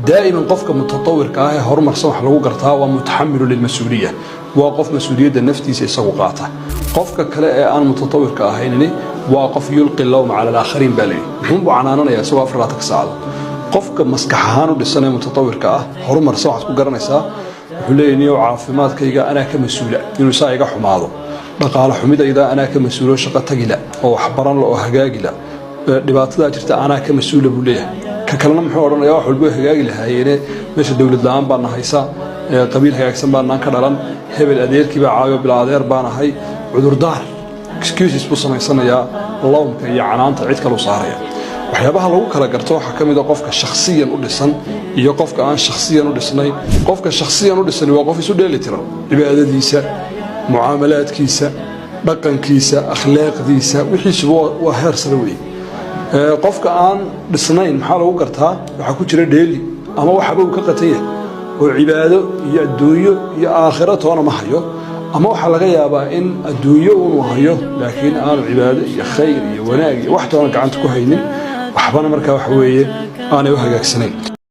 Daa'iman qofka mutatawirka ah ee horumarsan wax lagu gartaa waa mutaxamilu lilmas-uuliya, waa qof mas-uuliyadda naftiisa isagu qaata. Qofka kale ee aan mutatawirka ahaynini waa qof yulqi lawma cala alaakhariin baa layidhi. Muxuunbuu canaananaya isagoo 24-ka saacadood? Qofka maskax ahaan u dhisan ee mutatawirka ah, horumarsan, waxaad ku garanaysaa wuxuu leeyahy: "Niyow, caafimaadkayga anaa ka mas-uula inuu saa iga xumaado, dhaqaale xumidayda anaa ka mas-uulo, shaqo tagila oo waxbaran la oo hagaagila, dhibaatadaa jirta anaa ka mas-uula," buu leeyahay. Ka kalena muxuu odhanaya? "Wax walbo hagaagi lahaayeene, meesha dowlad la-aan baan nahaysa, qabiil hagaagsan baanaan ka dhalan, hebel adeerkii baa caayo, bilaa adeer baan ahay." Cudurdaar, excuses buu samaysanayaa, lawmka iyo canaanta cid kaluu saaraya. Waxyaabaha lagu kala garto waxaa ka mid a qofka shakhsiyan u dhisan iyo qofka aan shakhsiyan u dhisnayn. Qofka shakhsiyan u dhisani waa qof isu dheeli tiran, cibaadadiisa, mucaamalaadkiisa, dhaqankiisa, akhlaaqdiisa, wixiisuba waa heer sare weeye. Qofka aan dhisnayn maxaa lagu gartaa? Waxaa ku jira dheeli ama waxaba uu ka qatan yahay oo cibaado iyo adduunyo iyo aakhiro toona ma hayo, ama waxaa laga yaabaa in adduunyo unuu hayo, laakiin aanu cibaado iyo khayr iyo wanaag iyo wax toona gacanta ku haynin, waxbana markaa waxa weeye aanay u hagaagsanayn.